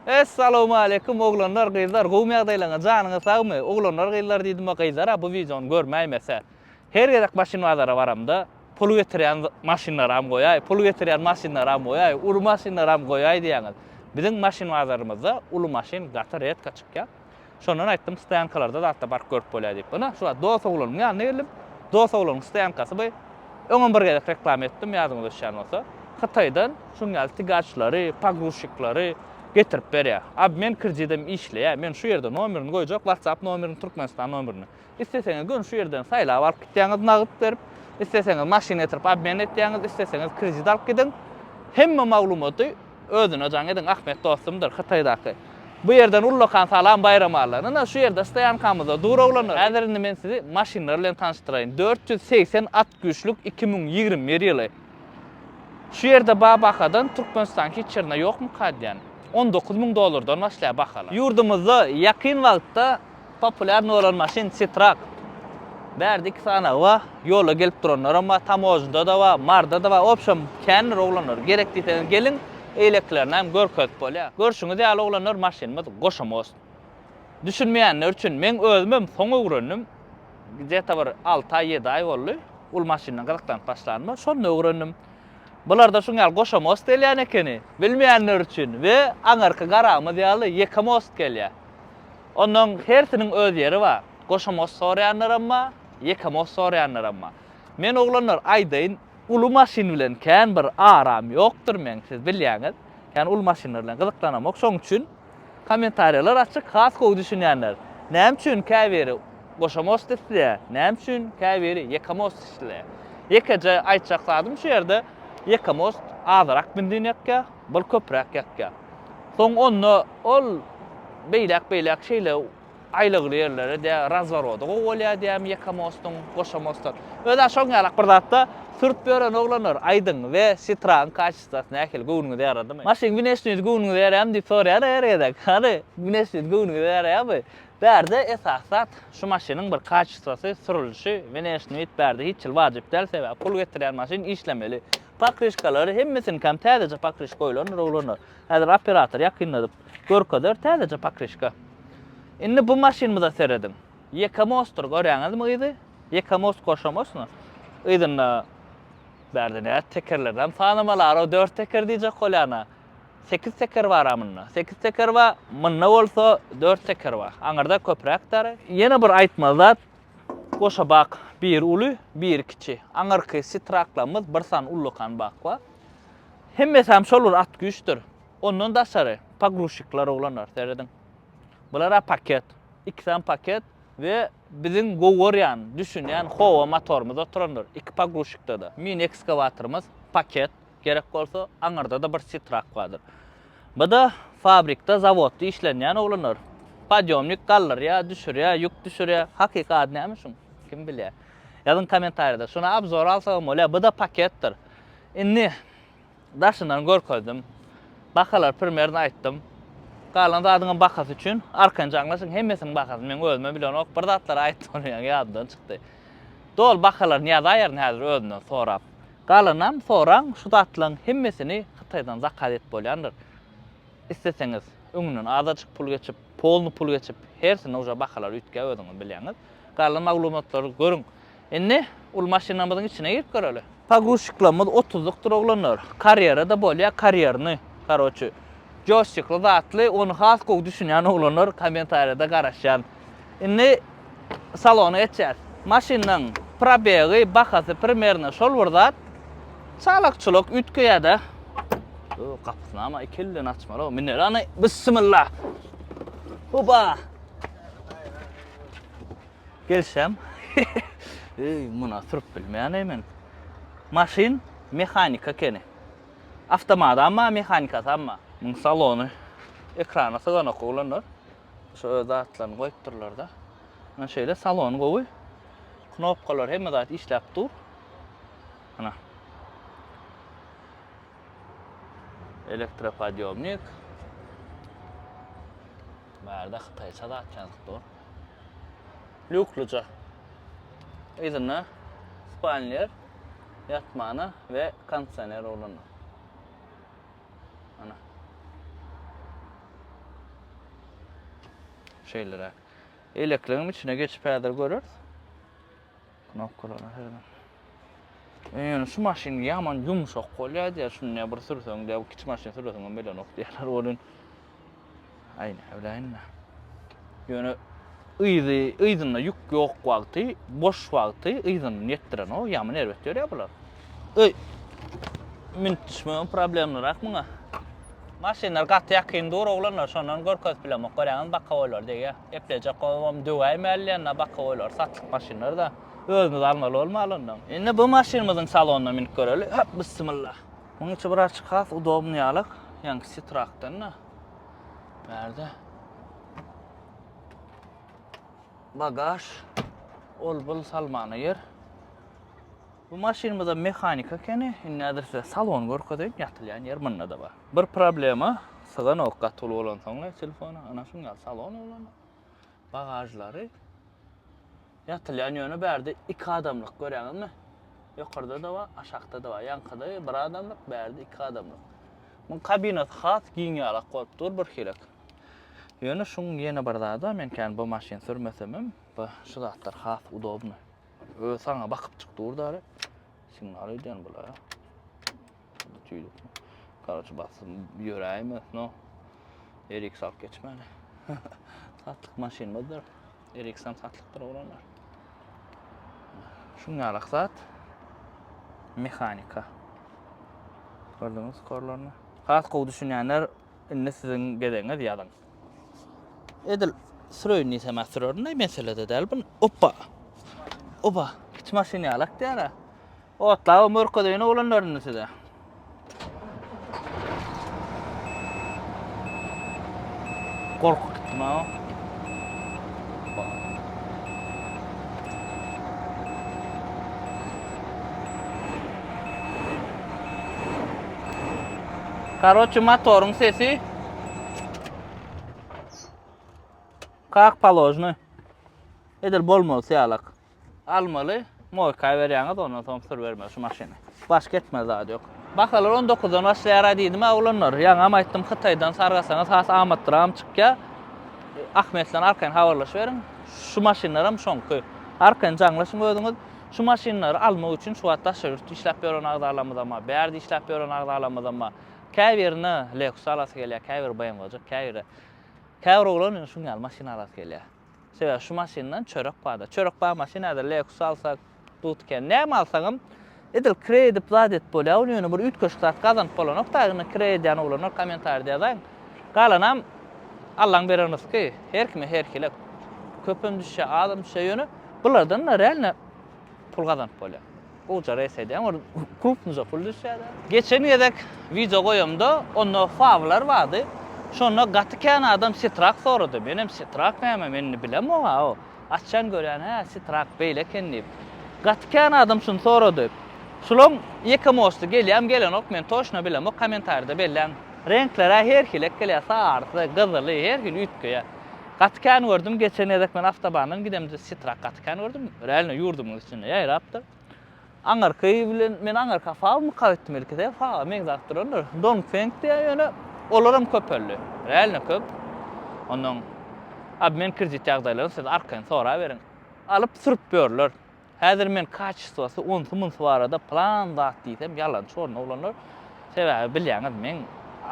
Essalawmaleýkum oglanlar gyzlar gowmy ýagdaýlaňyz janyňyz sagmy oglanlar gyzlar diýdimä gyzlara bu wideony görmäýmese her gezek maşyn bazara baramda pul getirýän maşynlaram goýaý pul getirýän maşynlaram goýaý uly maşynlaram goýaý diýýäňiz biziň maşyn bazarymyzda uly maşyn gaty redka çykýar Şondan aýtdym, stoýankalarda zatda baryp görüp bolýar diýip. Ynha, şu wagt dos oglanyň ýanyna geldim. Dos oglanyň stoýankasy bu. Öňem bir gezek reklama etdim, ýadyňyza düşýän bolsa. Hytaýdan şuň ýaly tigaçlary, pogruzşiklary getirip berýär. Obmen kredidem işleýär. Men şu ýerde nomerini goýjak, WhatsApp nomerini, Türkmenistan nomerini. Isleseňiz göni şu ýerden saýlap alyp gitýäňiz nagt berip, isleseňiz maşyn getirip obmen etýäňiz, isleseňiz kredit alyp gidiň. Hemme maglumaty özüne jaň ediň Ahmet dostumdyr Hytaýdaky. Bu ýerden ullakan salam Baýramalla. Ynha şu ýerde stoýankamyzda dur oglanlar. Häzir indi men sizi maşynlar bilen tanyşdyraýyn. 480 at güýçlük 2021 ýyly. Şu ýerde ba bahadan Türkmenistan hiç ýerinde ýokmyka diýýän. 19 müň dollardan başlaýar bahalar. Ýurdumyzda ýakyn wagtda Populýarny bolan maşyn Sitrak. Bärde iki sanagy bar. Ýola gelip duranlaram bar. Tamožnda-da bar, Marda-da bar. Obşem kändir oglanlar. Gerek diýseňiz geliň, eýlekilerini hem görkezip bolýar. Görşüňiz ýaly oglanlar maşynymyz goşa most. Düşünmeýänler üçin meň özümem soň öwrendim. Gde-to bir alty aý, ýedi aý boldy. Uly maşyndan gyzyklanyp başlanyma. Şonda öwrendim. Bularda şuň ýaly goşa most gelýän ekeni. Bilmeýänler üçin we aňyrky garagymyz ýaly ýeke most gelýär. Onnoň hersiniň öz ýeri bar. Goşa most soraýanlaram bar, ýeke most soraýanlaram bar. Men oglanlar aýdaýyn, uly maşyn bilen kän bir aram ýokdur meň, siz bilýäňiz. Kän uly maşynlar bilen gyzyklanamok. Şoň üçin kommentariýalar açyk, has gowy düşünýänler. Näme üçin käbiri goşa most isleýär, näme üçin käbiri ýeke most isleýär. Ýekeje aýtjak zadym şu ýerde, ýeke most azyrak benzin ýakýar, bul köpräk ýakýar. Soň onda ol beýläk-beýläk şeýle aýlagly ýerlere dä razworody gowy bolýar diýýärmi ýeke mostuň, goşa mostdan. Öz-ä şoň ýalak bir zatda sürüp ýören oglanlar aýdyň we Citroen kaçestwasy nähili göwnüňize ýaradymy? Maşyň wneşnyýedi göwnüňize ýaraýarmy diýip soraýar her gezek. Hany wneşnyýedi göwnüňize ýaraýarmy? Bärde esasy zat şu maşynyň bir kaçestwasy, sürülişi, wneşnyýed bärde hiç hili wajyp däl sebäbi pul getirýän maşyn işlemeli. Pokryşkalary hemmesinikäm täzeje pokryşka goýlandyr oglanlar. Häzir operator ýakynladyp görkezer täzeje pokryşka. Indi bu maşynymyza serediň. Ýeke mostdur görýäňizmi yzy? Ýeke most goşa mostmy? Yzynda bärde näçe tekerlerden sanamaly dört teker diýjek bolýana. Sekiz teker bar-a munda. Sekiz teker bar, munda bolsa dört teker bar. Aňyrda köpräk dary. Ýene bir aýtmaly zat, Goşa bak biri uly, biri kiçi. Aňyrky sitraklamyz bir sany ullakan bak bar. Hemmesem şol bir at güýçdür. Ondan daşary pogruzşikler oglanlar serediň. Bular-a paket. Ikisem paket we biziň gowy görýän, düşünýän howa motorymyz oturandyr. Iki pogruzşikde-de. Mini ekskawatorymyz paket. Gerek bolsa aňyrda-da bir sitrak bardyr. Bu-da fabrikde, zawodda işlenýän oglanlar. Podýomnik galdyrýar, düşürýär, ýük düşürýär. Hakyky ady näme şuň? Kim bilýär? Ýazyň kommentariýada. Şuna obzor alsagam bolýar. Bu-da paketdir. Indi daşyndan görkezdim. Bahalary primerno aýtdym. Galan zadyňam bahasy üçin arkaýyn jaňlaşyň. Hemmesiniň bahasyny men özümem bilenok. Bir zatlary aýtdym, ony ýadymdan çykdy. Doly bahalaryny ýazaýaryn häzir özünden sorap. Galanam soraň şu zatlaň hemmesini Hytaýdan zakaz edip bolýandyr. Isleseňiz öňünden azajyk pul geçip, polny pul geçip hersinde uje bahalar üýtgär özüňiz bilýäňiz. Galan maglumatlary görüň. Indi uly maşynamyzyň içine girip göreli. Pogruzşiklarymyz otuzlykdyr oglanlar. Karýera-da bolýar karýerny. Karoçi joýstikli zatly ony has gowy düşünýän oglanlar kommentariýada garaşýan. Indi salona geçýäs. Maşynyň probegi, bahasy primerno şol bir zat. Çalak-çulak üýtgeýär-de. Gapysyny ama iki elden açmaly. Müneli hany. Bismillah. Hoba. Gelşem. Eý, muna sürüp bilmeýän men. Maşyn mehanika ekeni. Awtomat amma, mehanikasy amma. Muň salony ekrana syganok oglanlar. Şu öz zatlaryny goýupdyrlar-da. Mana şeýle salon gowy. Knopkalar hemme zat işläp dur. Ana. Elektropodýomnik. Bärde hytaýça zat ýazyp dur. Lýukluja. Yzynda spalnýer, ýatmana we kondisioner ulandy. Ana. Şeýleräk. Elekligiň içine geçip häzir göreris. Knopkalaryna serediň. Ýöne şu maşyn ýaman ýumşak bolýar diýýär. Şuny näme bir sürseň diýýär, bu kiçi maşyn süresiň hem bilenok diýýärler. Welin aý näme biläýin-dä. Ýöne yzy yzynda ýük ýok wagty, boş wagty yzyndan ýetdirenok, ýaman erbet ýörýär bular. Öý. Münüp düşmegem problemlirak muňa. Maşynlar gaty ýakyn dur oglanlar, şondan görkezip bilemok. Görýäňizmi bokowoýlar degýär. Eplejek bolubam döwäýmäli diýende bokowoýlar satlyk maşynlar-da. Özümiz almaly bolmaly ondan. Indi bu maşynymyzyň salonyna münüp göreli. Hop, bismillah. Muň içi birazçyk has udobny ýalak. Ýaňky Sitrakdan-da. Bärde bagaž, ol-bul salmana ýer. Bu maşynymyzam mehanika ekeni. Indi häzir size salony görkezeýin. Ýatylýan ýer munda-da bar. Bir problema, syganok gaty uly bolansoň-la telefona. Ana şuň ýaly salon oglanlar. Bagažlary ýatylýan ýöne bärde iki adamlyk görýäňizmi? Ýokarda-da bar, aşakda-da bar. Ýaňkyda bir adamlyk, bärde iki adamlyk. Muň kabinasy has giň ýalak bolup dur bir hilek. Ýöne şuň ýene bir zady bar, men kän bu maşyn sürmesemem, bu şu zatlar has udobny. Öz saňa bakypjyk dur dary. Signal edýän bular. Tüýdükmi? Karoçe basym ýöräýme, no. RX alyp geçmäli. Satlyk maşynymyzdyr. RX-am satlykdyr oglanlar. Şuň ýalak zat. Mehanika. Gördüňiz skorlaryny. Has gowy düşünýänler indi siziň gezegiňiz ýazyň. Edil süreýin diýsem-ä sürerin-de, mesele-de däl bu. Oppa. Oba, kiçi maşyn ýalak diýýär-ä. Otlabam görkezeýin oglanlar indi size. Gorkup gitdim ha. Karoçi motoryň sesi Kak položny. Edil bolmalysy ýalak. Almaly, moýka berýäňiz, ondan soň sürübermeli şu maşyny. Başga etmeli zady ýok. Bahalar on dokuzdan başlaýar-a diýdim-ä oglanlar. Ýaňam aýtdym, Hytaýdan sargasaňyz has amatlyragam çykýar. Ahmet bilen arkaýyn habarlaşyberiň. Şu maşynlaram şoňky. Arkaýyn jaňlaşyň özüňiz. Şu maşynlary almak üçin şu wagt daşary ýurtda işläp ýören agzalarymyzam bar, bärde işläp ýören agzalarymyzam bar. Käbirine Lexus alasy gelýär, käbiri BMW-jyk, käbiri. Käbir oglan ine şuň ýaly maşyn alasy gelýär. Sebäbi şu maşyndan çörek barda. Çörek bar maşyn häzir Lexus alsak, Dutken näme alsaňam edil kireý edip zat edip bolýar ol ýöne bir üýtgeşik zat gazanyp bolanok dagyny kireý edýän oglanlar kommentariýada ýazaýyň. Galanam Allaň beren rysky her kime her hili köpem düşýär azam düşýär ýöne bulardan-da realno pul gazanyp bolýar. Gowja reýs edýäň bir krupnyja pul düşýär-de. Geçen gezek wideo goýamda onda fawlar bardy. Şonda gaty kän adam sitrak sorady. Menem sitrak näme men indi bilemok-a o. Açýan görýän hä sitrak beýle eken diýip. Gaty kän adam şuny sorady. Şulaň ýeke mosty gelýämi gelenok men toçno bilemok kommentariýada belläň. Reňkler-ä her hilek gelýär sarysy, gyzyly her hili üýtgeýär. Gaty kän gördüm geçen gezek men awtobandan gidemde sitrak gaty kän gördüm. Realno ýurdumyň içinde ýaýrapdyr. Aňyrky bilen men aňyrka fawmyka öýtdüm ilki de fawa meňzäp durandyr. Dongfeng diýýär ýöne olaram köpeldi. Realno köp. Ondan obmen kredit ýagdaýlaryny siz arkaýyn soraberiň. Alyp sürüp ýörler. Häzir men kaçestwasy onsy munsy barada plan zat diýsem ýalançy borun oglanlar. Sebäbi bilýäňiz meň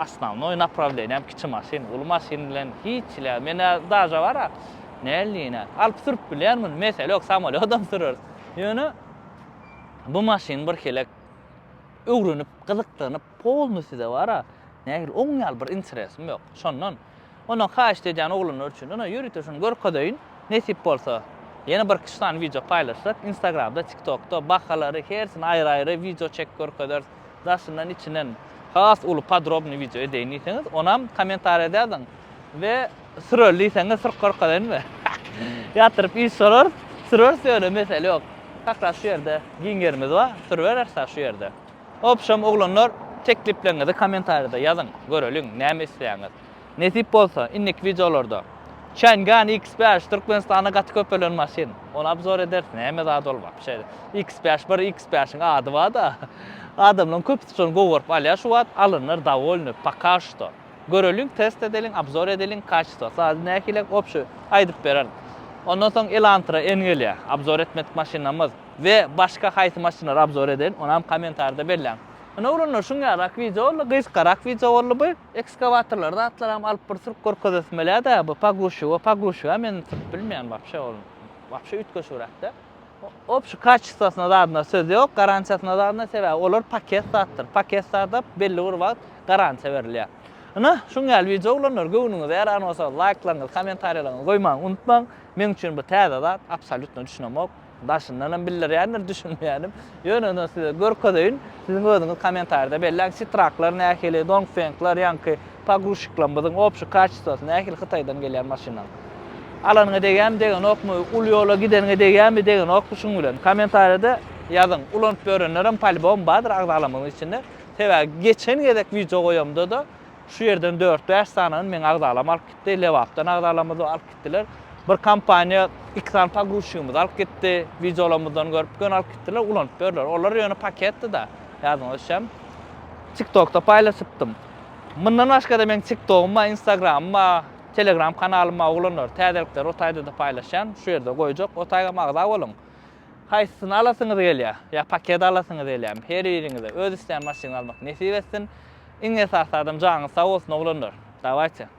osnawnoý naprawleniýam kiçi maşyn, uly maşyn bilen hiç hili men-ä daže bar-a näl diýin-ä alyp sürüp bilýän muny mesele ýok samolýodam süreris. Ýöne bu maşyn bir hili öwrenip gyzyklanyp polny size bar-a nähili oň ýaly bir interesim ýok. Şondan Ondan haýyşt edýän oglanlar üçin ine ýörite şuny görkezeýin. Nesip bolsa ýene birki sany wideo paýlaşsak Instagramda, TikTokda bahalary hersini aýry-aýry wideo çekip görkezeris. Daşyndan içinden has uly podrobnyý wideo edeýin diýseňiz onam kommentariýada ýazyň. We süreli diýseňiz sürüp görkezeýinmi? Ýatyryp iş sorarys. Süreris ýöne mesele ýok. Kak ras şu ýerde giň ýerimiz bar. Sürübereris-ä şu ýerde. Obşem oglanlar teklipleriňizi kommentariýada ýazyň göreliň näme isleýäňiz. Nesip bolsa indiki wideolarda Changan X5 Türkmenistanda gaty köpelen maşyn. Ony obzor ederis näme zat ol wapşe X5 bir X5-iň ady barda. Adamlaryň köpüsi şony gowy görüp alýar şu wagt alynlar dowolny poka şto. Göreliň, test edeliň, obzor edeliň, kaçestwasy zady nähili, obşi aýdyp bererin. Ondan soň Elantra N gelýär. Obzor etmedik maşynamyz we başga haýsy maşynlary obzor edeýin, onam kommentarida belläň. Ine oglanlar şuň ýalyrak wideo boldy, gysgarak wideo boldy bu. Ekskawatorlary zatlaram alyp bir sürüp görkezesim gelýär-dä, bu pogruzşiga, pogruzşiga men sürüp bilmeýän wapşe ol. Wapşe üýtgeşigräk-dä. Obşi kaçestwasyna zadyna söz ýok, garantiýasyna zadyna sebäbi olar paket zatdyr. Paket zada belli bir wagt garantiýa berilýär. Ine, şuň ýaly wideo oglanlar göwnüňize ýaran bolsa laýklaryňyzy, kommentariýalaryňyzy goýmagy unutmaň. Meň üçin bu täze zat, absolýutno düşünemok. Daşyndanam bildirýändir düşünmeýänim. Ýöne ine size görkezeýin. Siziň özüňiz kommentariýada belläň. Sitraklar nähili, Dongfengler ýaňky pogruzşiklarymyzyň obşi kaçestwasy nähili Hytaýdan gelýän maşynlaryň. Alanyňa degýärmi, degenokmy, uly ýola gideniňe degýärmi, degenokmy şuň bilen. Kommentariýada ýazyň. Ulanyp ýörenlerem polibom bardyr agzalarymyzyň içinde. Sebäbi geçen gezek wideo goýamda-da şu ýerden dört-bäş sanyny meň agzalarym alyp gitdi. Lebapdan agzalarymyz alyp gitdiler. Bir kompaniýa iki sany pogruzşigimizi alyp gitdi. Wideolarymyzdan görüp göni alyp gitdiler, ulanyp ýörler. Olar ýöne paketdi-da. Ýadyňa düşýärmi? TikTokda paýlaşypdym. Mundan başga-da meň TikTogym bar, Instagramym bar. Telegram kanalym bar oglanlar täzelikleri o taýdada paýlaşýan şu ýerde goýjak o taýgam agza boluň. Haýsysyny alasyňyz gelýä ýa paket alasyňyz gelýämi her biriňize öz isleýän maşynyňyzy almak nesip etsin. Iň esasy zadam janyňyz sag bolsun oglanlar. Dawayte.